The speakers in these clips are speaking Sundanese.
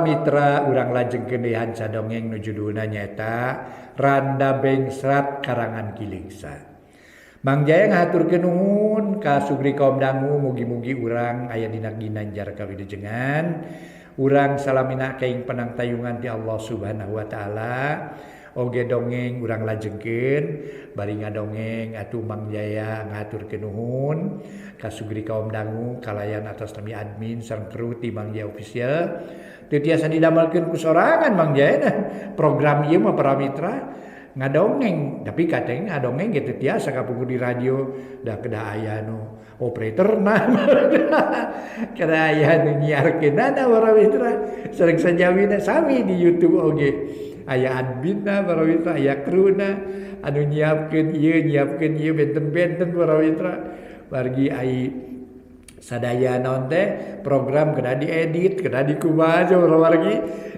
Mitra urang lajengkeun deui hanca dongeng nu judulna nyaeta Randa Bengsrat karangan Ki Leuksa. Mang Jaya ngahaturkeun nuhun ka sugri kaum dangu mugi-mugi urang aya dina ginanjar kawilujengan. Urang salamina kaing penangtayungan ti Allah Subhanahu wa taala. Oge dongeng urang lajengkeun bari ngadongeng atuh Mang Jaya ngahaturkeun nuhun ka sugri kaum dangu kalayan atas nami admin sareng kru ti Mang Jaya Official. Teu tiasa didamelkeun ku sorangan Mang Jaya nah program ieu mah para mitra ngadongeng tapi kateng ngadongeng ge teu tiasa kapungkur di radio da kedah aya nu operatorna kedah aya nu nyiarkeunana para mitra sareng sajawina sami di YouTube oge aya adminna para mitra aya kruna anu nyiapkeun ieu benten-benten para mitra margi ai sadaya naon teh program kedah diedit kedah dikumaha para wargi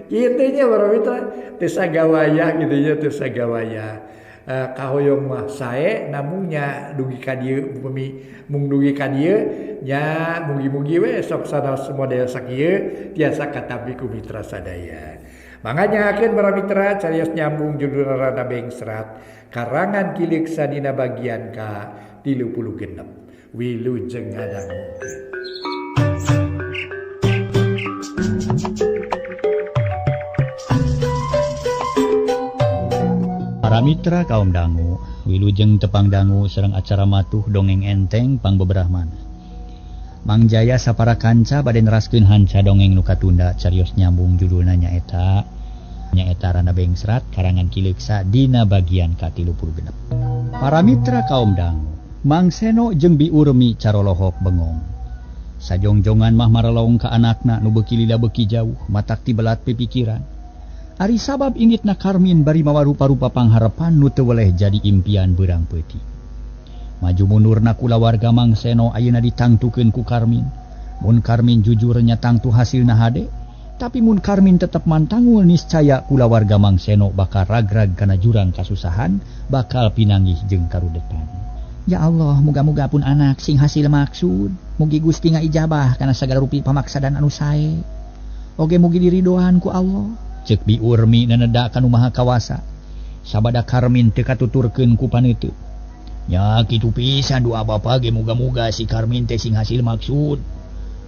kitu nya para mitra teu sagawayah kitu nya teu sagawayah. Kahoyong mah sae namun nya dugi ka dieu upami mung dugi ka dieu nya mugi-mugi we sok sanes model sakieu tiasa katampi ku mitra sadaya. Mangga nyahakeun para mitra carios nyambung judulna Randa Bengsrat karangan Ki Leuksa dina bagian ka 36. Wilujeng ngadangukeun. Para mitra kaum dangu, wilujeng tepang dangu sareng acara matuh dongeng enteng pangbeberahmana. Mang Jaya sapara kanca bade neraskeun hanca dongeng nu katunda carios nyambung judulna nyaeta Randa Bengsrat karangan Ki Leuksa dina bagian ka-36. Para mitra kaum dangu, Mang Seno jeung Bi Urmi carolohok bengong. Sajongjongan mah marelong ka anakna nu beuki lila beuki jauh matak tibelat pipikiran. Ari sabab inditna Karmin bari mawa rupa-rupa pangharepan nu teu weleh jadi impian beurang peuting. Maju mundurna kulawarga Mang Seno ayeuna ditangtukeun ku Karmin. Mun Karmin jujur nya tangtu hasilna hade, tapi mun Karmin tetep mantangul niscaya kulawarga Mang Seno bakal ragrag kana jurang kasusahan, bakal pinanggih jeung karudetan. Ya Allah, muga-muga pun anak sing hasil maksud, mugi Gusti ngaijabah kana sagala rupi pamaksadan anu sae. Oge mugi diridoan ku Allah. Ceuk Bi Urmi naneda ka nu maha kawasa. Sabada Karmin teu katuturkeun ku paneuteut. Nya kitu pisan doa bapa ge muga-muga si Karmin teh sing hasil maksud.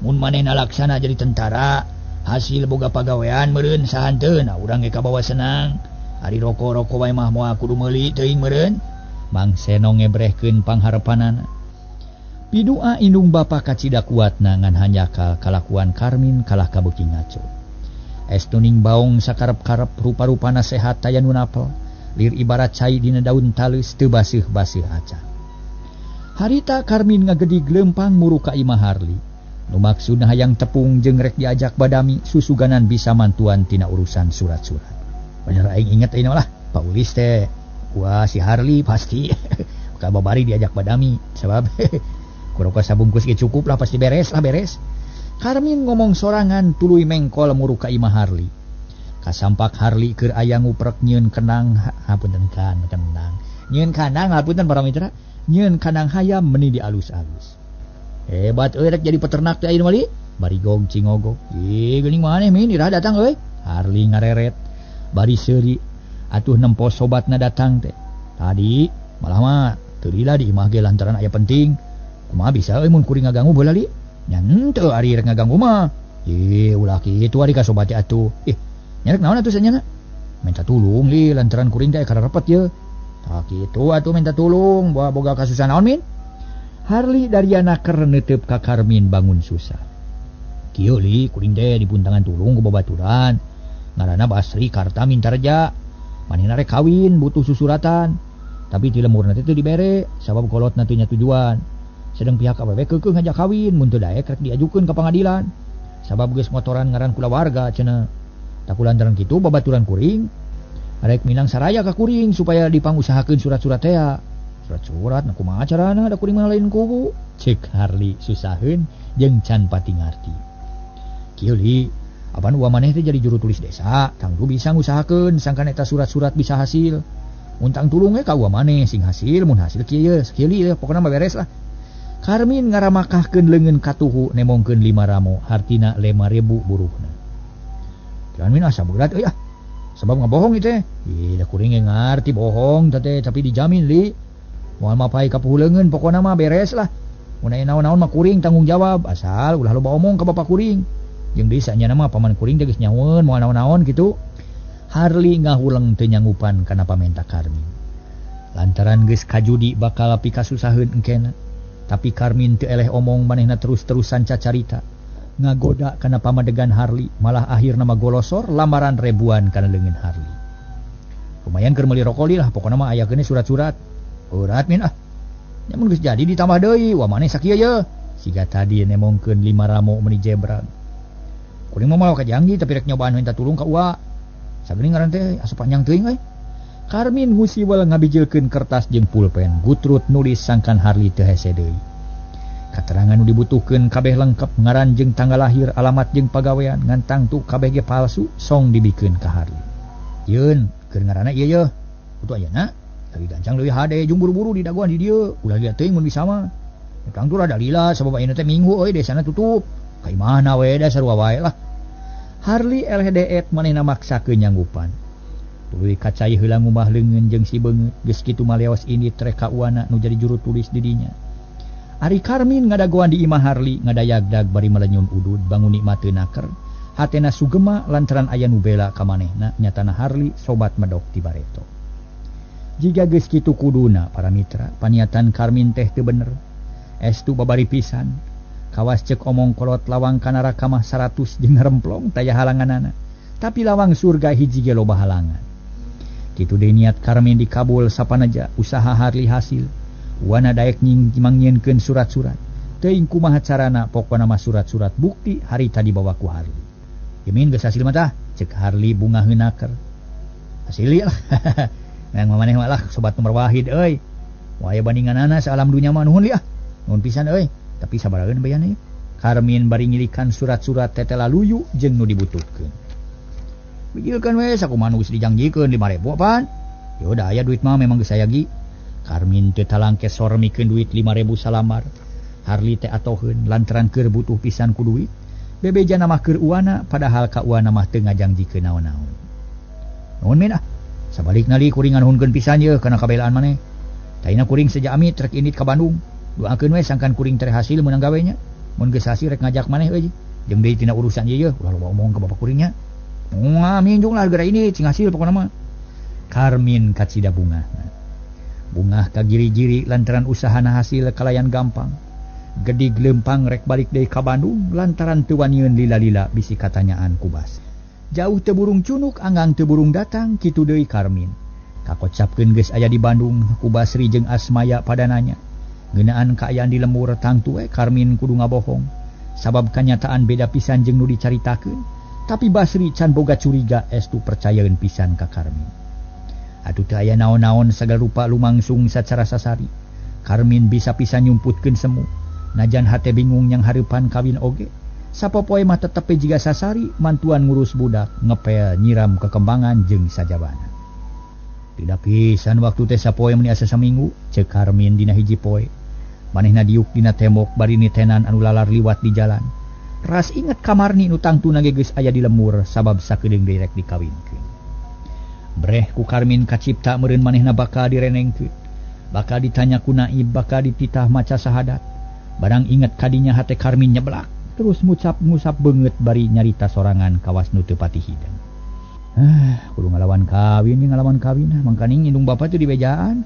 Mun manehna laksana jadi tentara, hasil boga pagawean meureun sahanteuna urang ge kabawa senang. Ari roko-roko wae mah moal kudu meuli teuing meureun. Mang Seno ngebrehkeun pangharepanana. Pidua indung bapa kacida kuatna ngan hanjakal kalakuan Karmin kalah kabeuki ngaco. Estuning baong sakarep-karep rupa-rupana sehat taya nu napel, lir ibarat cai dina daun taleus teu baseuh-baseuh acan. Harita Karmin ngagedig leumpang muru ka imah Harli. Nu maksudna hayang tepung jeung rek diajak badami susuganan bisa mantuan tina urusan surat-surat. Bener aing inget ayeuna lah, Pak Ulis teh. Wah si Harli pasti kababari diajak badami sebab kurang sabungkus ge cukup lah pasti beres lah beres. Karmin ngomong sorangan tuluy mengkol muru ka imah Harli. Kasampak Harli keur aya nguprek nyieun kenang hapunten kan kenang. Nyieun kandang hapunten para mitra, nyieun kandang hayam meuni dialus-alus. Hebat euy rek jadi peternak teh ayeuna mah li. Barigog cingogog. Ih geuning maneh min iraha datang euy. Harli ngareret bari seuri atuh nempo sobatna datang teh. Tadi malah mah teu lila di imah ge lantaran aya penting. Kumaha bisa euy mun kuring ngaganggu baheula li? Nya henteu ari rek ngaganggu mah. Ih ulah kitu ari ka sobat teh atuh. Ih nya rek naon atuh sanyana? Minta tulung li lantaran kuring teh kararepet ye. Tah kitu atuh minta tulung boga kasusahan naon min? Harli Dariana keur neuteup ka Karmin bangun susah. Kieu li kuring teh dipuntangan tulung ku babaturan. Ngaranna Basri Karta Mintarja. Manehna rek kawin butuh susuratan. Tapi ti lemurna teh teu dibere sabab kolotna teu nya tujuan. Sedang pihak awewe keukeuh ngajak kawin mun teu daek rek diajukeun ka pangadilan. Sabab geus motoran ngaran kulawarga cenah. Tah kulantaran kitu babaturan kuring rek minang saraya ka kuring supaya dipangusahakeun surat-surat tea. Surat-surat na kumaha carana da kuring mah lain kubu. Ceuk Harli susaheun jeung can pati ngarti. Kieu li, apan ua maneh teh jadi juru tulis desa, tangtu bisa ngusahakeun sangkan eta surat-surat bisa hasil. Mun tang tulung we ka ua maneh sing hasil, mun hasil kieu ye, sakieu li pokona mah beres lah. Karmin ngaramakahkeun leungeun katuhu nemongkeun 5 ramo hartina 5.000 buruhna. Jangan min asa berat euy ah. Sebab ngabohong ieu teh. Ih, da kuring ge ngarti bohong teh tapi dijamin li. Moal mapai ka puhuleungeun pokona mah beres lah. Mun aya naon-naon mah kuring tanggung jawab asal ulah loba omong ka bapak kuring. Jeung deui sanyana mah paman kuring teh geus nyahoeun moal naon-naon kitu. Harli ngahuleng teu nyanggupan kana pamenta Karmin. Lantaran geus kajudi bakal pikasusaheun engkena. Tapi Karmin teu eleh omong manehna terus-terusan cacarita. Ngagoda kana pamadegan Harli, malah akhirna mah golosor lamaran ribuan kana leungeun Harli. Lumayan keur meuli rokok lah, pokona mah aya keuneh surat-surat. Urat min ah. Nya mun geus jadi ditambah deui, wah maneh sakieu ye. Siga tadi nemongkeun 5 ramo meuni jebrag. Kuring mah moal kajanggi tapi rek nyobaan minta tulung ka uwa. Sageuning ngaran teh asa panjang teuing euy. Karmin ngusiwal ngabijilkeun kertas jeung pulpen, gutrut nulis sangkan Harli teu hese deui. Katerangan nu dibutuhkeun kabeh lengkap, ngaran jeung tanggal lahir, alamat jeung pagawean, ngan tangtu kabeh ge palsu, song dibikeun ka Harli. Yeun, keur ngaranna ieu yeuh. Kutu ayeuna, lagi gancang leuwih hade jeung buru-buru di dagoan di dieu, ulah liat teuing mun bisa mah. Tangtu rada lila sabab ayeuna teh minggu euy desana tutup. Ka imahna we da sarua wae lah. Harli eleh deet manehna maksakeun nyanggupan. Tuluy kacai heula ngumah leungeun jeung si beungeut, geus kitu maleos indit rek ka uana nu jadi juru tulis di dinya. Ari Karmin ngadagoan di imah Harli ngadayagdag bari malenyun udud bangun nikmat teu naker. Hatena sugema lantaran aya nu bela ka manehna nyatana Harli sobat medok ti bareto. Jiga geus kitu kuduna para mitra, paniatan Karmin teh teu bener. Estu babari pisan. Kawas cek omong kolot lawang kana neraka mah 100 jeung remplong taya halanganana. Tapi lawang surga hiji ge loba halangan. Kitu deui niat Karmin dikabul sapanaja usaha Harli hasil. Wana daek mangnyieunkeun surat-surat. Teuing kumaha carana pokona mah surat-surat bukti harita dibawa ku Harli. Yemin geus hasil mah tah, cek Harli bunga heunaker. Hasil lah. Yang maneh mah lah sobat nomor wahid euy. Wah aya bandinganana saalam dunya mah nuhun li ah. Nuhun pisan euy. Tapi sabaraheun bayana ieu. Karmin bari ngilikan surat-surat tetela luyu jeung nu dibutuhkeun. Bijilkeun we sakumaha nu geus dijangjikeun 5.000 apaan? Ya udah aya duit mah memang geus aya gi. Karmin teu talangke sor mikeun duit 5.000 salamar. Harli teh atoheun lantaran keur butuh pisan ku duit. Bebejana mah keur uana padahal ka uana mah teu ngajangjikeun naon-naon. Nuhun min ah. Sabalikna li kuring nganuhunkeun pisan ye kana kabelaan maneh. Taina kuring seja amit rek indit ka Bandung. Doakeun we sangkan kuring teh hasil meunang gawe nya. Mun geus hasil rek ngajak maneh euy. Jeung deui tina urusan ieu ye ulah loba omong ka bapak kuring nya. Amin jung lah geura ini cing hasil pokona mah. Karmin kacida bungah. Bungah ka giri-giri lantaran usahana hasil kalayan gampang. Gedig lempang rek balik deui ka Bandung lantaran teu wanieun lila-lila bisi katanyaan ku Bas. Jauh teu burung cunuk anggang teu burung datang kitu deui Karmin. Kakocapkeun geus aya di Bandung ku Basri jeung Asmaya pada nanya. Ngeunaan kaayaan di lembur tangtu we Karmin kudu ngabohong. Sabab kanyataan beda pisan jeung nu dicaritakeun. Tapi Basri can boga curiga estu percayaeun pisan ka Karmin. Atuh teu aya naon-naon sagala rupa lumangsung sacara sasari. Karmin bisa pisan nyumputkeun semu. Najan hate bingung yang hareupan kawin oge. Sapopoe mah tetep jiga sasari mantuan ngurus budak, ngepel nyiram kekembangan jeung sajabana. Tidak pisan waktu teh sapoe meuni asa saminggu, ceuk Karmin dina hiji poe. Manehna diuk dina tembok bari nitenan anu lalar liwat di jalan. Ras inget kamarni nu tangtuna ge geus aya di lemur sabab sakedeung deui rek dikawinkeun. Breh ku Karmin kacipta meureun manehna bakal direnengkeun. Bakal ditanya ku naib, bakal dititah maca sahadat. Barang inget kadinya hate Karmin nyeblak, terus ngucap-ngusap beungeut bari nyarita sorangan kawas nu teu pati hideng. Kudu ngalawan kawin, ngalawan kawin, mangkaning indung bapa teu dibejaan.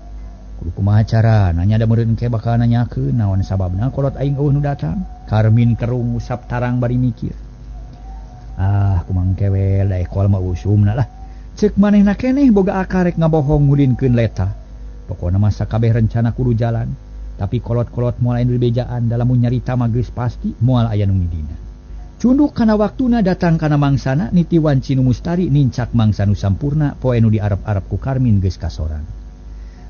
Kudu kumaha cara, nanya da meureun ke bakal nanyakeun naon sababna kolot aing eueuh nu datang. Karmin kerung ngusap tarang bari mikir. Ah, kumang kewel da ekol mah usumna lah. Ceuk manehna keneh boga akarek ngabohong ngulinkeun leta. Pokona mah sakabeh rencana kudu jalan. Tapi kolot-kolot moal aya nu dibejaan da lamun nyarita mah geus pasti moal aya nu ngidina. Cunduk kana waktuna datang kana mangsana niti wanci nu mustari nincak mangsa nu sampurna poe nu diarep-arep ku Karmin geus kasorang.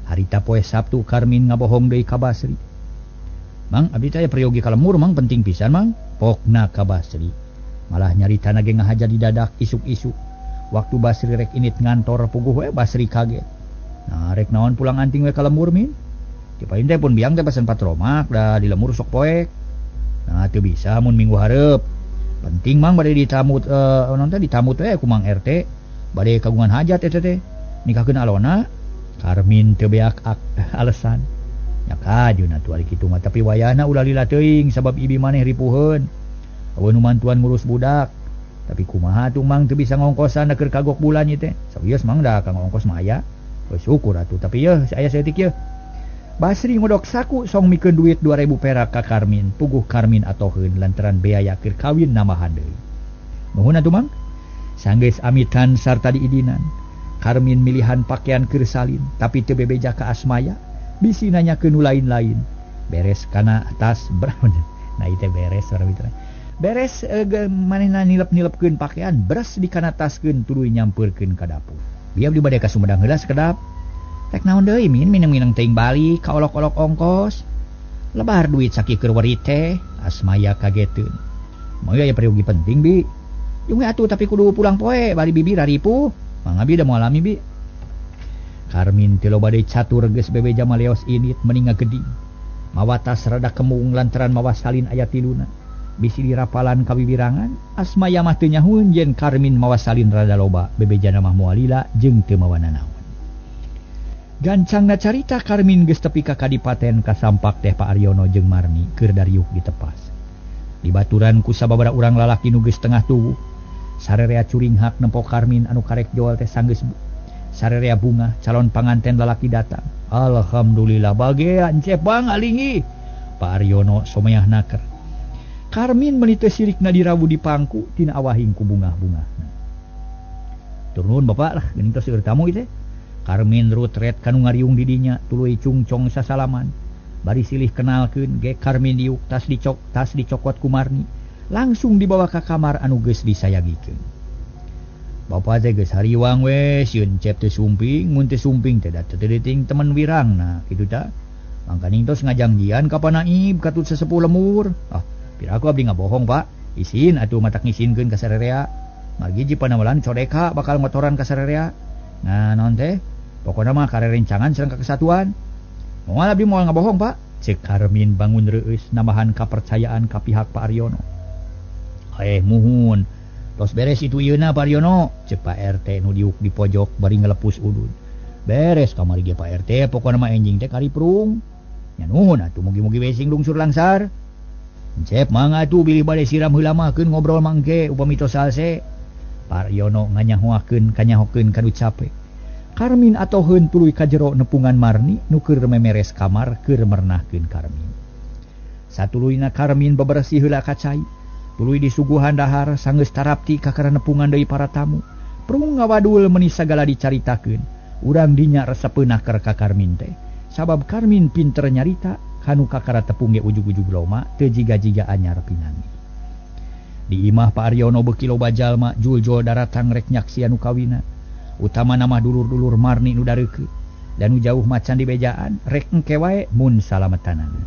Harita poe Sabtu Karmin ngabohong deui ka Basri. Mang abdi teh peryogi ka lemur mang penting pisan mang. Pokna ka Basri. Malah nyaritana ge ngahaja di dadak isuk-isuk. Waktu Basri rek init ngantor puguh we Basri kaget. Nah rek naon pulang anting we ka lemur min? Dipain teh pun biang teh pesen patromak da di lemur sok poek. Nah teu bisa mun minggu hareup. Penting mang bade ditamut naon teh ditamut we ku Mang RT bade kagungan hajat eta teh nikahkeun alona. Karmin teu beak alasan. Nya kajuna atuh ari kitu mah tapi wayahna ulah lila teuing sabab ibi maneh ripuheun. Eueuh nu mantuan ngurus budak. Tapi kumaha atuh mang teu bisa ngongkosan da keur kagok bulan ieu teh. Sawios mang da kang ongkos mah aya. Syukur atuh tapi yeuh aya saeutik yeuh. Basri ngodok saku song mikeun duit 2000 perak ka Karmin. Puguh Karmin atoheun lantaran biaya keur kawin nambahan deui. Nuhun atuh mang. Sanggeus amitan sarta diidinan. Karmin milihan pakaian keur salin tapi teu bebeja ka Asmaya. Bisi nanyakeun nu lain-lain. Beres kana tas brown. Nah ieu teh beres urang mitra. Beres manehna nilep-nilepkeun pakaian beres dikana taskeun tuluy nyampeurkeun ka dapur. Biar di bade ka Sumedang heula sakedap. Rek naon deui min mineng-mineng teuing balik ka olok-olok ongkos. Lebar duit sakieu weri teh, Asmaya kageteun. Moal aya peryogi penting bi. Jeung we atuh tapi kudu pulang poe bari bibi raripuh. Mangga bi da moal lami bi. Karmin teh loba deui catur geus bebeja maleos init meni ngageding. Mawa tas rada kemung lantaran mawa salin aya tiluna. Bisi dirapalan kawiwirangan, Asmaya mah teu nyahueun yen Karmin mawa salin rada loba, bebejana mah moal lila jeung teu mawa nanaon. Gancangna carita Karmin geus tepi ka kadipaten kasampak teh Pak Aryono jeung Marni keur dariuk ditepas. Dibaturan ku sababaraha urang lalaki nu geus tengah tubuh. Sarerea curinghak nempo Karmin anu karek jual teh sanggeus sarerea bunga calon panganten lalaki datang. Alhamdulillah bagean cep bang alingi. Pak Aryono someah naker. Karmin meuni teu sirikna dirawu di pangku tina awahing ku bungah-bungahna. Turun bapak lah geuning tos seueur tamu ieu teh. Karmin rutret kanu ngariung di dinya tuluy cungcong sasalaman. Bari silih kenalkeun ge Karmin diuk tas dicok tas dicokot ku Marni. Langsung dibawa ka kamar anu geus disayagikeun. Bapak teh geus hariwang we sieun cep teu sumping mun teu sumping teh da teu teuting temen wirangna kitu ta. Mangkaning tos ngajangjian ka Panaib katut sesepuh lemur. Ah, piraku abdi ngabohong Pak. Isin atuh matak ngisinkeun ka sarerea. Margi ji panawalan codeka bakal motoran ka sarerea. Nah naon teh? Pokona mah karerencangan sareng kesatuan. Moal abdi moal ngabohong Pak. Cek Karmin bangun reueus nambahan kapercayaan ka pihak Pak Aryono. Muhun. Tos beres itu ieuna Pak Aryono. Cek Pak RT nu diuk di pojok bari ngelepus udud. Beres kamari ge Pak RT pokona mah enjing teh kariprung. Nya nuhun atuh mugi-mugi we sing lungsur langsar. Cep mangga atuh bilih bade siram heula mah keun ngobrol mangke upami tos salse. Pak Aryono nganyahoakeun kanyahokeun kanu cape. Karmin atoheun tuluy ka jero nepungan Marni nu keur memeres kamar keur mernahkeun Karmin. Satuluyna Karmin bebersih heula ka cai. Tuluy disuguhan dahar sanggeus tarapti kakara nepungan deui para tamu. Prung ngawadul meuni sagala dicaritakeun. Urang dinya resepeunah keur ka Karmin teh. Sabab Karmin pinter nyarita kanu kakara tepung ge ujug-ujug loma teu jiga-jiga anyar pinangi. Di imah Pak Aryono beuki loba jalma jul-jul daratang rek nyaksian nu kawina. Utama nama dulur-dulur Marni nu dareukeut dan nu jauh macan di bejaan rek engke wae mun salametanana.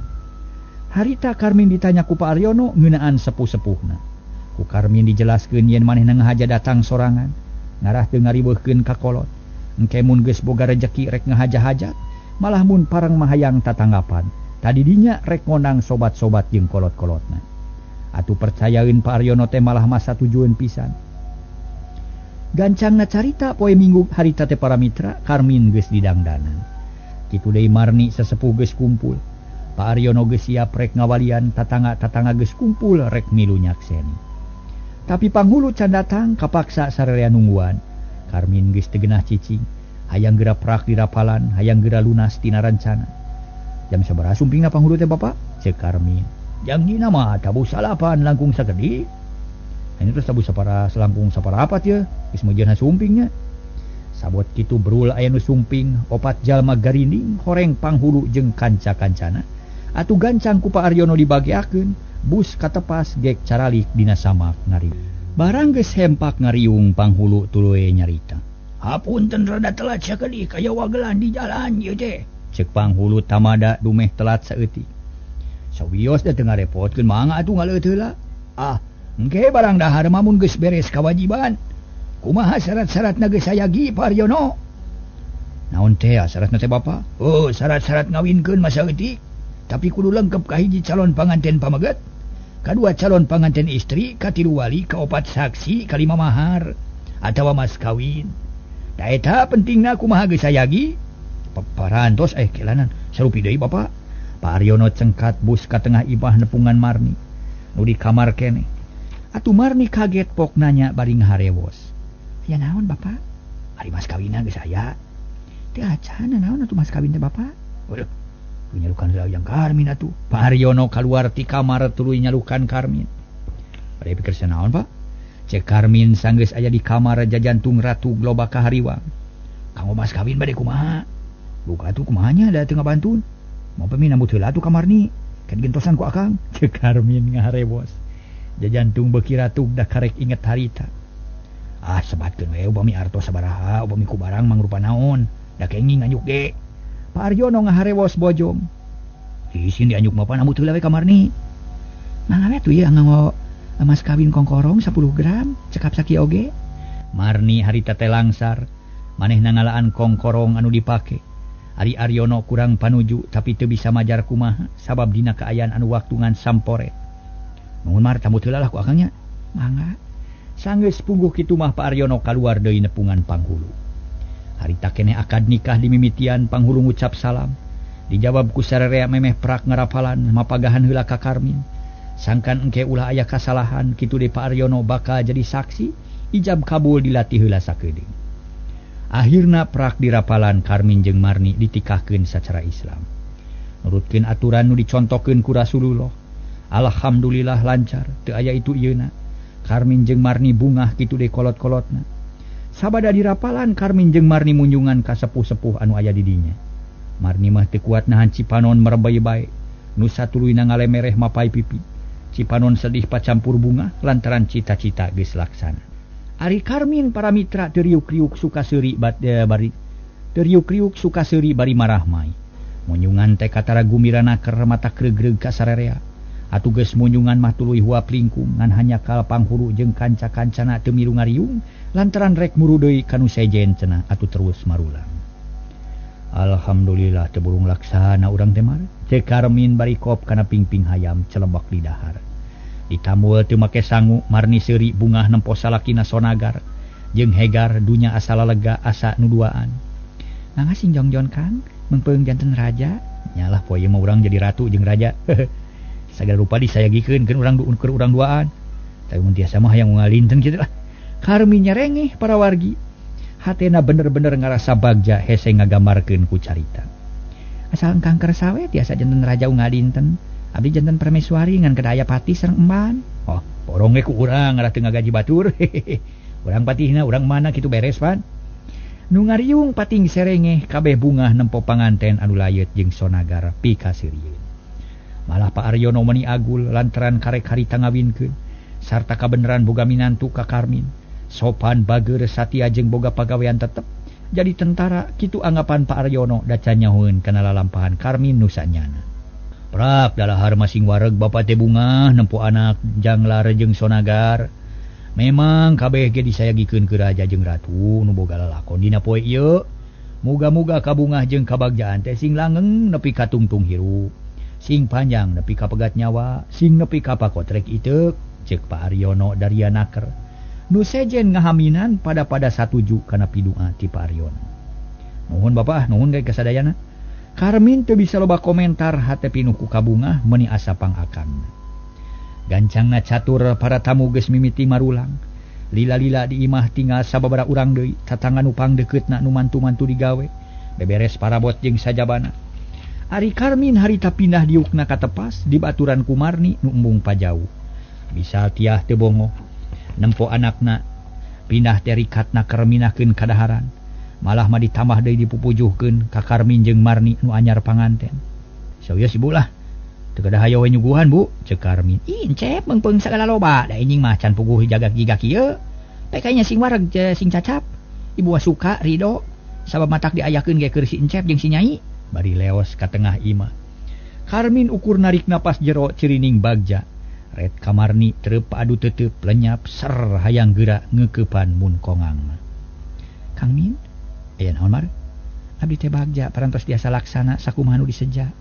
Harita Karmin ditanya ku Pak Aryono ngeunaan sepuh-sepuhna. Ku Karmin dijelaskeun yen manehna ngahaja datang sorangan, ngarah teu ngariweuhkeun ka kolot. Engke mun geus boga rejeki rek ngahaja-hajat, malah mun pareng mahayang tatanggapan. Tadi dinya rek ngondang sobat-sobat jeung kolot-kolotna. Atuh percayaeun Pak Aryono teh malah masa tujuan pisan. Gancangna carita poe Minggu harita teh para mitra Karmin geus didangdanan. Kitu deui Marni sesepuh geus kumpul. Pak Aryono geus siap rek ngawalian tatangga-tatangga geus kumpul rek milu nyakseni. Tapi panghulu can datang kapaksa sarerea nungguan. Karmin geus teu geunah cicing, hayang geura prak dirapalan, hayang geura lunas tina rencana. Jam sabaraha sumpingna panghulu teh Bapak? Ceuk Karmin. Jam dina mah tabuh salapan langkung sakedik. Ini terus tabuh sapara selangkung saparapat ye, geus meujeuhna sumpingnya. Sabot kitu berul aya nu sumping, opat jalma garinding horeng panghulu jeung kanca-kancana. Atuh gancang ku Pak Aryono dibageakeun, bus katepas gek caralik dina samak ngariung. Barang geus hempak ngariung panghulu tuluy nyarita. Hapunten rada telat sakedik aya wagelan di jalan ieu teh. Ceuk panghulu tamada dumeh telat saeutik. Sawios da teu ngarepotkeun mangga atuh ngaleut heula. Ah, engke barang dahar mah mun geus beres kawajiban. Kumaha syarat-syaratna geus sayagi Pak Aryono? Naon teh syaratna teh Bapak? Oh, syarat-syarat ngawinkeun mah saeutik. Tapi kudu lengkap ka hiji calon panganten pameget. Kadua calon panganten istri, katilu wali, kaopat saksi, kalima mahar atawa mas kawin. Da eta pentingna kumaha geus sayagi? Parantos kelanan sarupi deui Bapak. Pak Aryono cengkat bus ka tengah imah nepungan Marni. Nu di kamar keneh. Atuh Marni kaget pok nanya bari ngaharewos. Ya naon Bapak? Ari mas kawinna geus aya. Teu acan naon atuh mas kawin teh Bapak? Waduh. Nyalukan yang Karmin atuh. Pak Aryono keluar ti kamar tuluy nyalukan Karmin. Bade pikir sanaon Pak? Cek Karmin sanggeus aya di kamar jajantung ratu loba kahariwang. Kanggo mas kawin bade kumaha? Buka atuh kumahanya da teu ngabantun. Mau pemi nambut heula atuh kamarni. Kan gentosan ku akang. Cek Karmin ngaharewos. Jajantung beuki ratug da karek inget harita. Ah sebatkeun we upami artos sabaraha, upami ku barang mangrupa naon. Da kenging anjuk ge. Pak Aryono ngaharewos bojong. Isin dianjuk mah pan ambut heula we kamarni. Mangga we tuh ieu nganggo mas kawin kongkorong 10 gram, cekap sakieu oge. Marni harita teh langsar, manehna ngalaan kongkorong anu dipake. Ari Aryono kurang panuju tapi teu bisa majar kumaha sabab dina kaayaan anu waktu ngan samporet. Nuhun Mar, tambut heula lah ku akangnya. Mangga. Sanggeus pungguh kitu mah Pak Aryono kaluar deui nepungan panghulu. Harita keneh akad nikah dimimitian panghulu ngucap salam. Dijawab ku sararea memeh prak ngarapalan mapagahan heula ka Karmin. Sangkan engke ulah aya kasalahan kitu deui Pak Aryono bakal jadi saksi ijab kabul dilatih heula sakedeung. Akhirna prak dirapalan Karmin jeung Marni ditikahkeun sacara Islam. Nurutkeun aturan nu dicontohkeun ku Rasulullah. Alhamdulillah lancar teu aya itu ieuna. Karmin jeung Marni bungah kitu deui kolot-kolotna. Sabada dirapalan Karmin jeung Marni munjungan ka sepuh-sepuh anu aya di dinya. Marni mah teu kuat nahan cipanon merebay bae. Nu satuluyna ngalemereh mapai pipi. Cipanon sedih pacampur bunga lantaran cita-cita geus laksana. Ari Karmin para mitra teu riuk-riuk suka seuri bari teu riuk-riuk suka seuri bari marahmai. Munjungan teh katara gumirana keur mata kregreg ka sararea. Atuh geus munjungan mah tuluy huap lingkung ngan hanya kal panghulu jeung kanca-kancana teu milu ngariung lantaran rek muru deui ka nu sejen cenah atuh terus marulang. Alhamdulillah teu burung laksana urang teh mar. Cek Karmin bari kop kana pingping hayam celebak di dahar. Ditamul teu make sangu Marni seuri bungah nempo salakina sonagar jeung hegar dunya asala lega asa nu duaan. Mangga sing jongjon Kang meungpeung janten raja. Nyalah poe ieu mah urang jadi ratu jeung raja. Sagala rupa disayagikeun keun urang keur urang duaan. Tapi mun tiasa mah hayang ngalinten kitu lah. Karmin nyerengeh para wargi. Hatena bener-bener ngarasa bagja hese ngagambarkeun ku carita. Asal engkang kersa we tiasa janten raja ungadinten. Abdi janten permeswari ngan kedah aya patih sareng emban. Oh, borong ge ku urang ngarah teu ngagaji batur. Urang patihna urang mana kitu beres pan. Nu ngariung pating serengeh kabeh bungah nempo panganten anu layeut jeung sonagar pikaseurieun. Malah Pak Aryono meuni agul lantaran karek harita ngawinkeun sarta kabeneran boga minantu ka Karmin. Sopan bageur satia jeung boga pagawean tetep jadi tentara kitu anggapan Pak Aryono da can nyahoeun kana lalampahan Karmin nu sanyana. Prak dalahar masing wareg bapa teh bungah nempo anak janglar jeung sonagar. Memang kabeh ge disayagikeun ku raja jeung ratu nu boga lalakon dina poe ieu. Muga-muga kabungah jeung kabagjaan teh sing langgeng nepi ka tungtung hirup. Sing panjang nepi ka pegat nyawa, sing nepi ka pakotrek iteuk, ceuk Pak Aryono daria naker. Nu sejen ngahaminan pada-pada satuju kana pidua ti Pak Aryono. Nuhun Bapak, nuhun ge kasadayana. Karmin teu bisa loba komentar hate pinuh ku kabungah meuni asa pangakangna. Gancangna catur para tamu geus mimiti marulang. Lila-lila di imah tinggal sababaraha urang deui, tatangga nu pangdekeutna nu mantu-mantu digawe, beberes parabot jeung sajabana. Ari Karmin harita pindah diukna ka tepas di baturan ku Marni nu embung pajauh. Bisa tiah teu bongo. Nempo anakna pindah teh rikatna kerminakeun kadaharan. Malah mah ditambah deui dipupujuhkeun ka Karmin jeung Marni nu anyar panganten. Sawios ibu lah. Teu kedah hayo we nyuguhan Bu, ceuk Karmin. Ih, encep meungpeung sagala loba, da injing mah can puguh jagak jiga kieu. Pekainya sing wareg sing cacap. Ibu suka ridho sabab matak diayakeun ge keur si encep jeung si nyai. Bari leos ka tengah imah. Karmin ukur narik napas jero cirining bagja. Red kamarni treup adu tetep lenyap ser hayang geura ngeukepan mun kongang. Kang Min, aya naon Mar? Abdi teh bagja parantos tiasa laksana sakumaha nu diseja.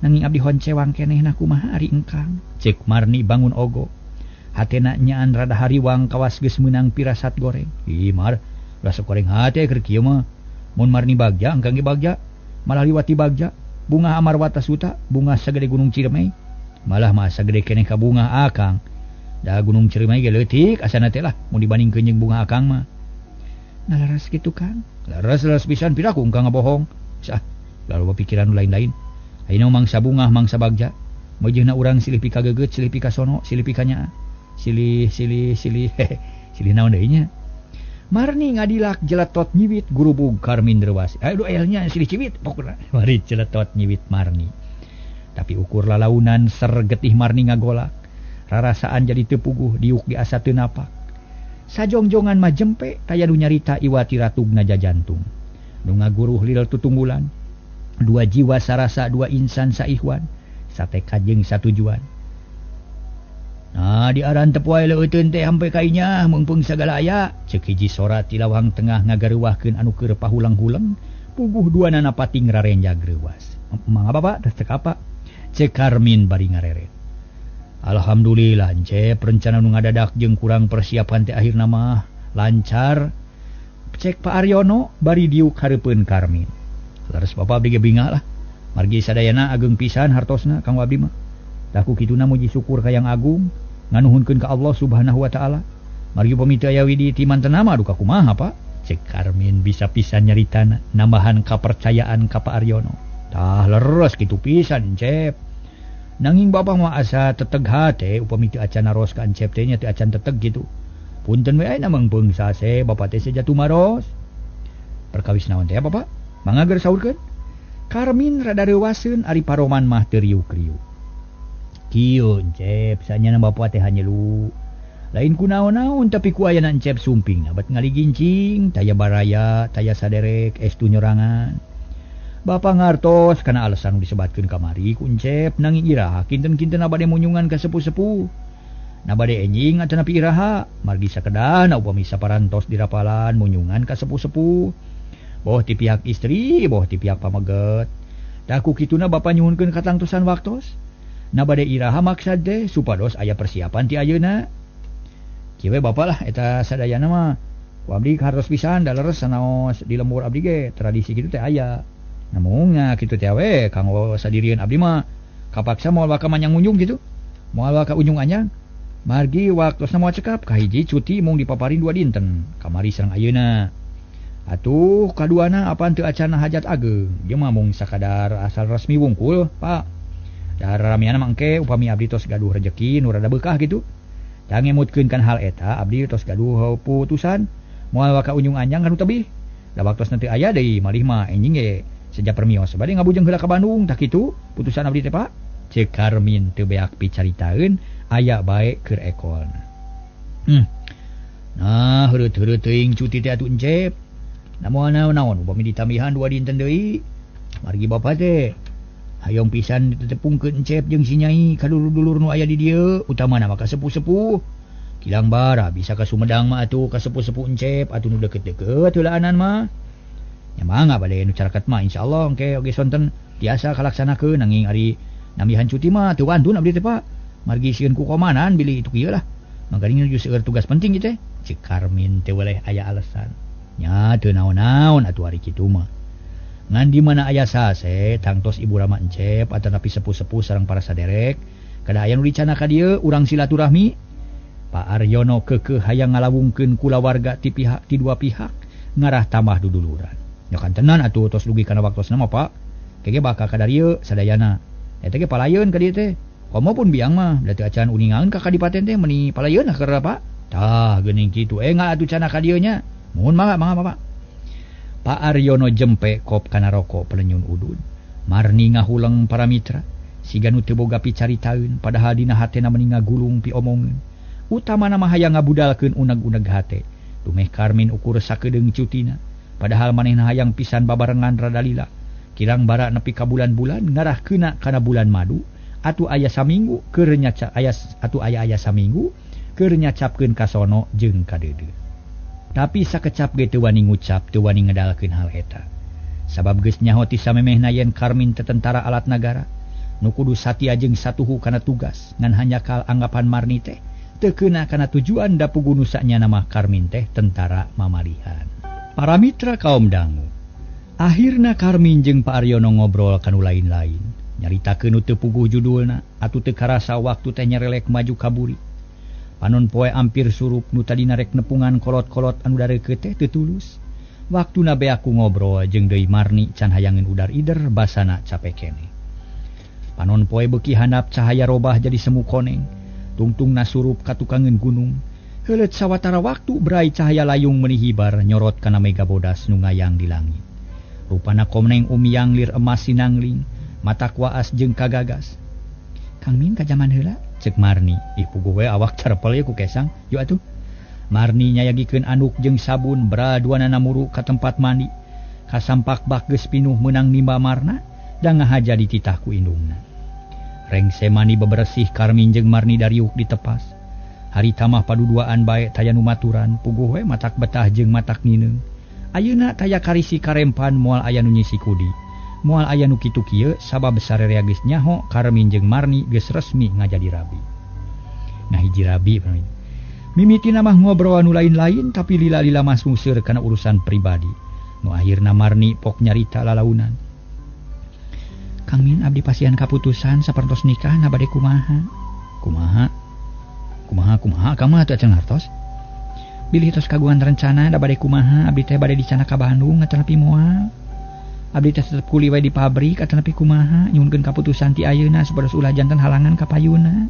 Nanging abdi honcewang keneh na kumaha ari engkang. Cek Marni bangun ogo. Hatena nyaan rada hariwang kawas geus meunang pirasat goreng. Ih Mar, ulah sok goreng hate keur kieu mah. Mun Marni bagja engkang ge bagja, malah liwati bagja. Bunga Amarwata Suta, bunga sagede Gunung Ciremai. Malah mah sagede keneh ka bunga akang. Da Gunung Ciremai ge leutik asana teh lah mun dibandingkeun jeung bunga akang mah. Nah laras kitu Kang. Laras-laras pisan piraku engkang ngabohong. Sah, lalu pikiran lain-lain. Ayeuna mangsa bungah mangsa bagja. Meujeuhna urang silih pikagegeut, silih pikasono, silih pikanyaa. Silih silih silih silih naon deui nya. Marni ngadilak jeletot nyiwit gurubug Karmin reuwas. Aduh elnya silih ciwit pokona. Mari jeletot nyiwit Marni. Tapi ukur lalaunan ser getih Marni ngagolak. Rarasaan jadi teu puguh diuk di asa teu napak. Sajongjongan mah jempe taya nu nyarita iwati ratugna jajantung. Nu ngaguruh lil tutunggulan. Dua jiwa sarasa, dua insan saihwan, sateka jeung satujuan. Nah diarantep wae leuteun teh hampe ka inyah meungpeung sagala aya. Ceuk hiji sora ti lawang tengah ngagareuwahkeun anu keur pahulang-huleng, puguh duanana pating rarenjag reuwas. Mangga Bapak, teh cek apa? Cek Karmin bari ngareret. Alhamdulillah Encep, rencana nu ngadadak jeung kurang persiapan teh akhirna mah lancar. Cek Pak Aryono bari diuk hareupeun Karmin. Leres Bapak abdi ge bingah lah. Margi sadayana ageng pisan hartosna kanggo abdi mah. Tah ku kituna muji syukur ka Yang Agung, nganuhunkeun ka Allah Subhanahu wa taala. Margi upami teu aya widi ti mantenna mah duka kumaha Pak? Cek Karmin bisa pisan nyaritana nambahan kapercayaan ka Pak Aryono. Tah leres kitu pisan Encep. Nanging Bapak mah asa teteg hate upami teu acan naros ka Encep teh nya teu acan teteg kitu. Punten we ayeuna mangpeung sase Bapak teh seja tumaros. Perkawis naon teh Bapak? Mangga ger saurkeun. Karmin rada reuwaseun ari paroman mah teu riuk-riuk. Kieu Encep, sanyana Bapak teh hanyelu. Lain ku naon-naon tapi ku ayana Encep sumping bat ngaligincing, taya baraya, taya saderek, estu nyorangan. Bapak ngartos kana alasan nu disebatkeun kamari ku Encep nanging iraha kinten-kinten bade munyungan ka sepuh-sepuh. Na bade enjing atanapi iraha, margi sakedahna upami saparantos dirapalan munyungan ka sepuh-sepuh. Boh ti pihak istri, boh ti pihak pameget. Tah ku kituna Bapak nyuhunkeun katangtosan waktos. Na bade iraha maksad teh supados aya persiapan ti ayeuna. Kieu we Bapak lah eta sadayana mah. Ku abdi hartos pisan da leres sanaos di lembur abdi ge tradisi kitu teh aya. Namun nya kitu teh we kanggo sadirian abdi mah kapaksa moal waka manyangunjung kitu. Moal waka unjung anyang. Margi waktosna moal cekap kahiji cuti mung dipaparin 2 dinten. Kamari sareng ayeuna. Atuh kaduana apan teu acana hajat ageng. Dia mah mung sakadar asal resmi wungkul, Pak. Da ramiana mangke upami abdi tos gaduh rejeki nu rada beukah kitu. Tah ngemutkeun kan hal eta abdi tos gaduh putusan moal waka unjung anjang kanu tebih. Da waktosna teu aya deui malih mah enjing ge seja permios bade ngabujeng heula ka Bandung tah kitu putusan abdi teh Pak. Cek Karmin teu beak picaritaeun aya bae keur ekolna. Nah heureut-heureut teuing cuti teh atuh Encep. Namun naon-naon upami ditambihan 2 dinten deui. Margi Bapak teh hayang pisan ditepungkeun Encep jeung si Nyai ka dulur-dulur nu aya di dieu, utamana mah ka sepuh-sepuh. Kilang bara bisa ka Sumedang mah atuh ka sepuh-sepuh Encep atuh nu deukeut-deukeut heulaanan mah. Nya mangga bade nu caraket mah insyaallah engke oge sonten tiasa kalaksanakeun nanging ari nambihan cuti mah teu wantun abdi teh Pak. Margi sieun ku komanan bilih itu kieu lah. Mangkaning nuju seueur tugas penting ieu teh. Cek Karmin teh weleh aya alasan. Nya teu naon-naon atuh ari kitu mah. Ngan di mana aya sase tangtos Ibu Rama Encep atanapi sepuh-sepuh sareng para saderek kada aya nu dicana ka dieu urang silaturahmi. Pak Aryono keukeuh hayang ngalawungkeun kulawarga ti pihak ti dua pihak ngarah tambah duduluran. Nya kantenan atuh tos dugi kana waktosna mah Pak. Kege bakal ka darieu sadayana. Eta ge palayeun ka dieu teh. Komo pun biang mah da teu acan uningaeun ka kadipaten teh meuni palayeun keur Pak. Tah geuning kitu enggal atuh cana ka dieu nya. Mohon mangga mangga Bapak. Pak Aryono jempe kop kana rokok pelenyun udud. Marni ngahuleng para mitra. Siga nu teu boga picaritaeun padahal dina hatena meuni ngagulung piomongeun. Utamana mah hayang ngabudalkeun uneg-uneg hate. Dumeh Karmin ukur sakedeung cutina. Padahal manehna hayang pisan babarengan rada lila. Kilang bara nepi ka bulan-bulan ngarah keuna kana bulan madu atuh aya saminggu keur nyaca aya atuh aya-aya saminggu keur nyacapkeun ka sono jeung ka deudeuh. Tapi sakecap ge teu wani ngucap, teu wani ngedalkeun hal eta. Sabab geus nyaho ti samemehna yen Karmin teh tentara alat nagara. Nu kudu satia jeung satuhu kana tugas ngan hanjakal anggapan Marni teh teu keuna kana tujuan da puguh nu sanyana mah Karmin teh tentara mamalihan. Para mitra kaum dangu. Akhirna Karmin jeung Pak Aryono ngobrol kanu lain-lain. Nyaritakeun nu teu puguh judulna atuh teu karasa waktu teh nyerelek maju kaburi. Panon poe ampir surup nu tadina rek nepungan kolot-kolot anu dareukeut teh teu tulus. Waktuna beaku ngobrol jeung deui Marni can hayangeun udar ider basana capek keneh. Panon poe beuki handap cahaya robah jadi semu koneng. Tungtungna surup ka tukangeun gunung. Heuleut sawatara waktu berai cahaya layung meuni hibar nyorot kana mega bodas nu ngayang di langit. Rupana koneng umiyang lir emas sinangling, mata kuaas jeung kagagas. Kang Min ka jaman heula? Cek Marni. Ih puguh we awak carepel ye ku kesang. Yuk atuh. Marni nyayagikeun anduk jeung sabun bra duanana muru ka tempat mandi. Kasampak bak geus pinuh meunang nimba Marna da ngahaja dititah ku indungna. Rengse mani beberesih Karmin jeung Marni dariuk ditepas. Harita mah paduduaan bae taya nu maturan, puguh we matak betah jeung matak ngineung. Ayeuna taya karisi karempan moal aya nu nyisi kudi. Moal aya nu kitu kieu sabab sarerea geus nyaho Karmin jeung Marni geus resmi ngajadi rabi. Nah hiji rabi mimitina mah ngobrol anu lain-lain tapi lila-lila mah sungseur kana urusan pribadi. Nu akhirna Marni pok nyarita lalaunan. Kang Min abdi pasihan kaputusan sapertos nikah na bade kumaha? Kumaha? Kumaha kumaha akang mah atuh acan hartos. Bilih tos kagungan rencana da bade kumaha abdi teh bade dicana ka Bandung atanapi moal. Abdi teh tetep kuli wae di pabrik atanapi kumaha nyuhunkeun kaputusan ti ayeuna supados ulah janten halangan ka payuna.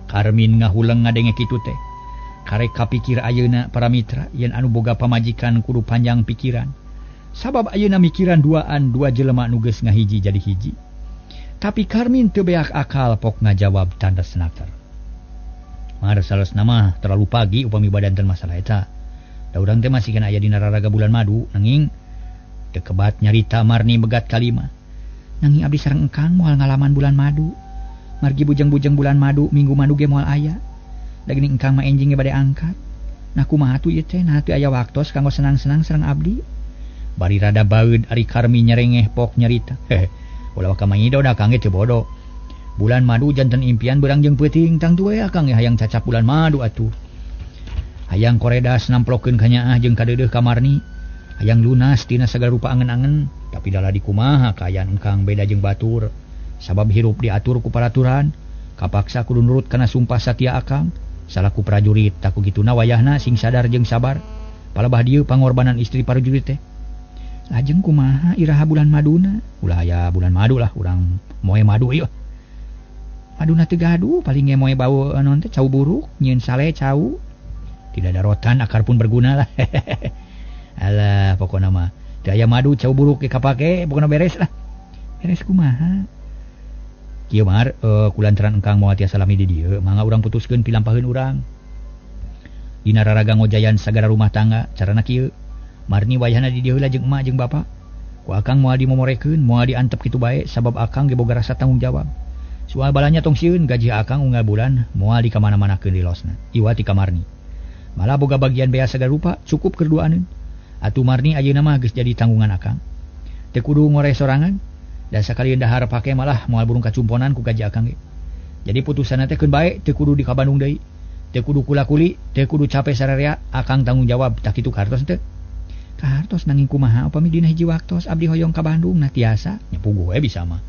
Karmin ngahuleng ngadenge kitu teh. Karek kapikir ayeuna para mitra yen anu boga pamajikan kudu panjang pikiran. Sabab ayeuna mikiran duaan dua jelema nu geus ngahiji jadi hiji. Tapi Karmin teu beak akal pok ngajawab tanda senaker. Mar salesna mah terlalu pagi upami badan masalah eta. Da urang teh masih kena aya dina raraga bulan madu nanging teu kebat nyarita Marni begat kalima. Nanging abdi sareng engkang moal ngalaman bulan madu. Margi bujeng-bujeng bulan madu minggu madu ge moal aya. Da geuning engkang mah enjing ge bade angkat. Nah kumaha atuh ieu teh nah teu aya waktos kanggo senang-senang sareng abdi. Bari rada baeud ari Karmi nyerengeh pok nyarita. Heh, ulah waka mangido da akang ge teu bodo. Bulan madu janten impian beurang jeung peuting tangtu we akang ge hayang cacap bulan madu atuh. Hayang koredas namplokeun ka nyaah jeung kadeudeuh ka Marni. Hayang lunas tina sagala rupa angen-angen, tapi dalah dikumaha kaayaan engkang beda jeung batur. Sabab hirup diatur ku paraturan, kapaksa kudu nurut kana sumpah satia akang. Salaku prajurit tak kugituna wayahna sing sadar jeung sabar. Palebah dieu pangorbanan istri prajurit teh. Lajeng kumaha iraha bulan maduna? Ulah aya bulan madu lah urang moe madu ieu. Maduna teu gaduh paling ge moe bau naon teh cau buruk nyieun sale cau. Tidak ada rotan akar pun berguna lah. Alah pokona mah teu aya madu cau buruk ge kapake pokona beres lah. Beres kumaha? Kieu mar kulantaran engkang moal tiasa lami di dieu mangga urang putuskeun pilampaheun urang. Dina raraga ngojayan sagala rumah tangga carana kieu. Marni wayahna di dieu heula jeung emak jeung bapa. Ku akang moal dimomorekeun, moal diantep kitu bae sabab akang ge boga rasa tanggung jawab. Soal balanya tong sieun gaji akang unggal bulan moal di kamana-manakeun lilosna. Iwa ti ka Marni. Malah boga bagian bea sagala rupa cukup keur duaaneun. Atuh Marni ayeuna mah geus jadi tanggungan akang. Teu kudu ngoreh sorangan. Da sakalian dahar pake malah moal burung kacumponan ku gaji akang ge. Jadi putusanna teh keun bae teu kudu di ka Bandung deui. Teu kudu kula-kuli, teu kudu cape sararea, akang tanggung jawab tah kitu kartos teu. Kahartos nanging kumaha upami dina hiji waktos abdi hoyong ka Bandung nah tiasa nya puguh we bisa mah.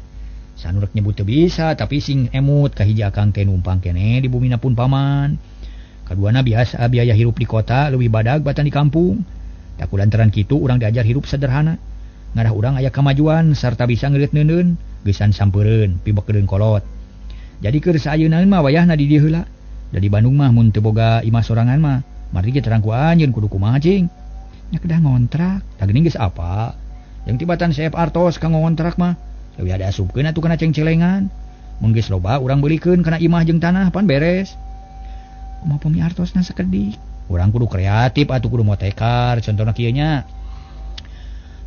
Sanurek nyebut teu bisa tapi sing emut ka hiji akang teh numpang keneh di bumina pun paman. Kaduana biasa biaya hirup di kota leuwih badag batan di kampung. Tak kulantaran kitu urang diajar hirup sederhana. Ngarah urang aya kamajuan sarta bisa ngeureut neuneun geusan sampeureun pibekedeun kolot. Jadi keur saayeunaeun mah wayahna di dieu heula. Da di Bandung mah mun teu boga imah sorangan mah margi ge terang ku anjeun kudu kumaha cing. Nya kedah ngontrak, tah geuning geus apa? Yang tibatan seep artos kanggo ngontrak mah, leuwih ada asupkeun atuh kana cengcelengan. Mun geus loba urang beulikeun kana imah jeung tanah pan beres. Kumaha pami artosna sakedik? Urang kudu kreatif atuh kudu motekar, contohna kieu nya.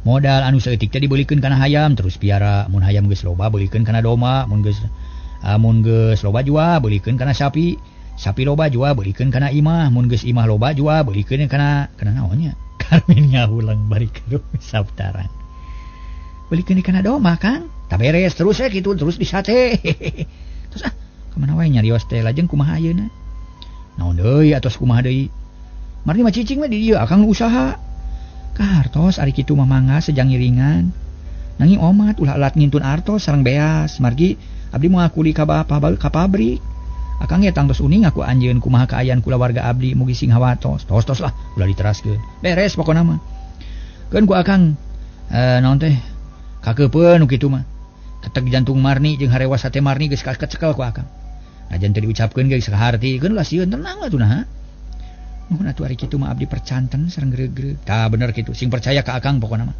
Modal anu saeutik teh dibeulikeun kana hayam terus piara, mun hayam geus loba beulikeun kana domba, mun geus loba jua beulikeun kana sapi. Sapi loba jua beulikeun kana imah, mun geus imah loba jua beulikeun kana naon nya? Karmin ngahuleng bari keruh sabtaran. Beulikeun kana domba Kang. Tak beres terus ya kitu terus disate. Terus ah ka mana wae nyarios teh lajeng kumaha ayeuna? Naon deui atos kumaha deui? Marni mah cicing mah di dieu akang usaha. Kahartos ari kitu mah mangga sejang ngiringan. Nanging omat ulah alat ngintun artos sareng beas. Margi abdi moal kuli ka bapa ka pabrik. Akang ge tangtos uning aku anjeun kumaha kaayaan kulawarga abdi mugi sing hawatos. Tos-tos lah ulah diteraskeun. Beres pokona mah. Keun ku akang naon teh kakeupeun nu kitu mah. Ketek jantung Marni jeung harewas hate Marni geus kacekel ku akang. Najan teu diucapkeun geus kaharti, keun lah sieun tenang lah tuh nah. Nuhun atuh ari kitu mah abdi percanten sareng gregreg. Tah bener kitu, sing percaya ka akang pokona mah.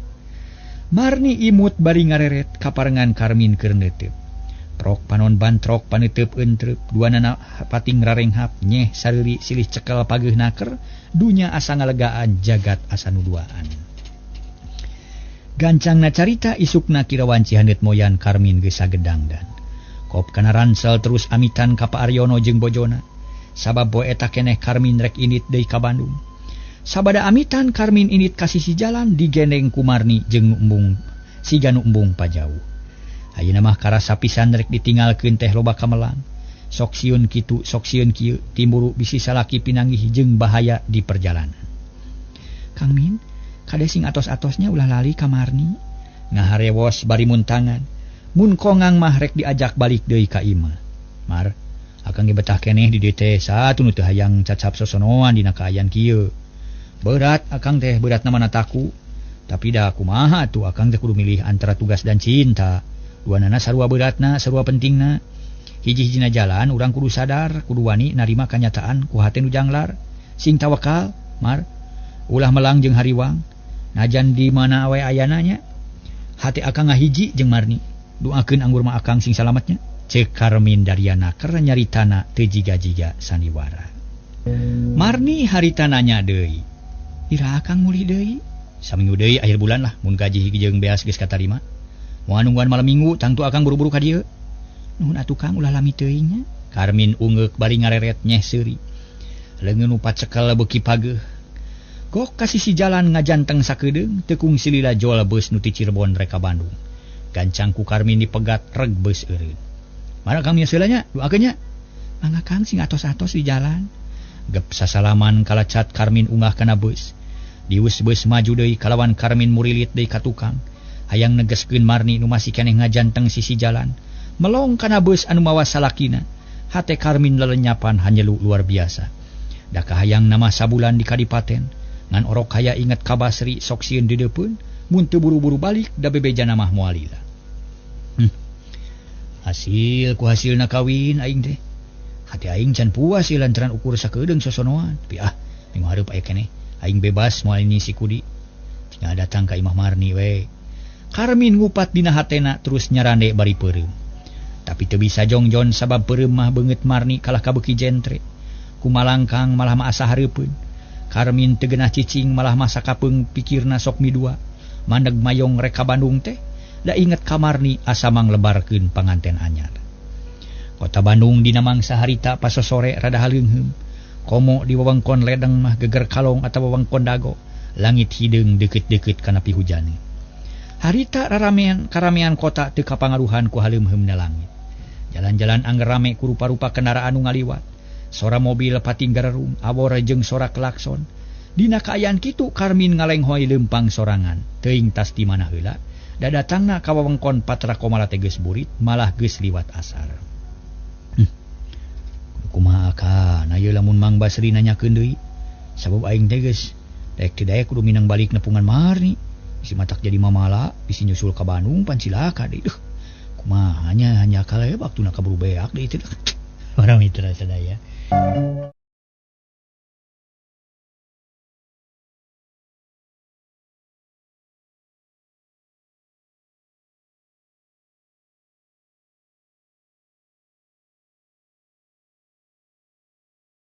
Marni imut bari ngareret kaparengan Karmin keur neuteup. Prok panon bantrok paneuteub entrep, duanana pating rarenghap nyeh sareuri silih cekel pageuh naker, dunya asa ngalegaan jagat asa nu duaan. Gancangna carita isukna kira wanci haneut moyan Karmin geus sagedangdan. Kop kana ransel terus amitan ka Pak Aryono jeung bojona. Sabab boe eta keneh Karmin rek init deui ka Bandung. Sabada amitan Karmin init ka sisi jalan digendeng ku Marni jeung nu embung siga nu embung pajauh. Ayeuna mah karasa pisan rek ditinggalkeun teh loba kamelang. Sok sieun kitu sok sieun kieu timburu bisi salaki pinanggih jeung bahaya di perjalanan. Kang Min, kade sing atos-atosnya ulah lali ka Marni. Ngaharewos bari muntangan. Mun kongang mah rek diajak balik deui ka imah. Mar, akang ge betah keneh di dieu teh satu nu teu hayang cacap sosonoan dina kaayaan kieu. Berat akang teh berat namana taku. Tapi da kumaha atuh akang teh kudu milih antara tugas dan cinta. Duanana sarua beratna, sarua pentingna. Hiji-hijina jalan urang kudu sadar, kudu wani narima kanyataan ku hate nu janglar. Sing tawakal, Mar. Ulah melang jeung hariwang. Najan di mana we ayana nya. Hate akang ngahiji jeung Marni. Doakeun anggur mah akang sing salametnya. Ceuk Karmin Dariana keur nyaritana teu jiga-jiga sandiwara. Marni harita nanya deui. Ira akang mulih deui? Saminggu deui akhir bulan lah mun gaji jeung beas geus katarima. Moal nungguan malam minggu tangtu akang buru-buru ka dieu. Nuhun atuh Kang ulah lami teuing nya. Karmin ungeuk bari ngareret nyeh seuri. Leungeun nu pacekel beuki pageuh. Gok ka sisi jalan ngajanteng sakedeung teu kungsi lila jol beus nu ti Cirebon rek ka Bandung. Gancang ku Karmin dipegat reg beus eureun. Mana Kang mios heula nya? Doakeun nya. Mangga Kang sing atos-atos di jalan. Gep sasalaman kalacat Karmin ungah kana beus. Dius beus maju deui kalawan Karmin murilit deui ka tukang. Hayang negeskeun Marni nu masih keneh ngajanteng sisi jalan. Melong kana beus anu mawa salakina. Hate Karmin lelenyapan hanyelu luar biasa. Da kahayang nama sabulan di kadipaten. Ngan orok haya inget ka Basri sok sieun deudeupeun, mun teu buru-buru balik da bebejana mah moal lila. Hasil ku hasilna kawin aing teh. Hati aing can puas ieu lantaran ukur sakedeung sosonoan. Tapi ah, minggu hareup aya keneh. Aing bebas moal ini si kudi. Tinggal datang ka imah Marni we. Karmin ngupat dina hatena terus nyarande bari peureum. Tapi teu bisa jongjon sabab peureum mah beungeut Marni kalah kabeuki jentre. Kumalangkang malah mah asa hareupeun. Karmin teu geunah cicing malah mah sakapeung pikirna sok midua. Mandeg mayong rek ka Bandung teh da inget ka Marni asa manglebarkeun panganten anyar. Kota Bandung dina mangsa harita pasosore rada haleungheum. Komo di wewengkon ledeng mah geger kalong atawa wewengkon dago. Langit hideung deukeut-deukeut kana pihujane. Harita raramean karamean kota teu kapangaruhan ku haleumheumna langit. Jalan-jalan angger rame ku rupa-rupa kendaraan nu ngaliwat. Sora mobil pating garerung, awor jeung sora klakson. Dina kaayaan kitu Karmin ngalenghoy leumpang sorangan. Teuing tas di mana heula, da datangna ka wewengkon Patra Komala teh geus burit, malah geus liwat asar. Kumaha kana ieu lamun Mang Basri nanyakeun deui? Sabab aing teh geus daek teu daek kudu minang balik nepungan Marni. Bisi matak jadi mamala, bisi nyusul ka Bandung pan cilaka deui. Duh, kumaha nya hanya kala waktuna kaburu beak deui teh. Para mitra sadaya.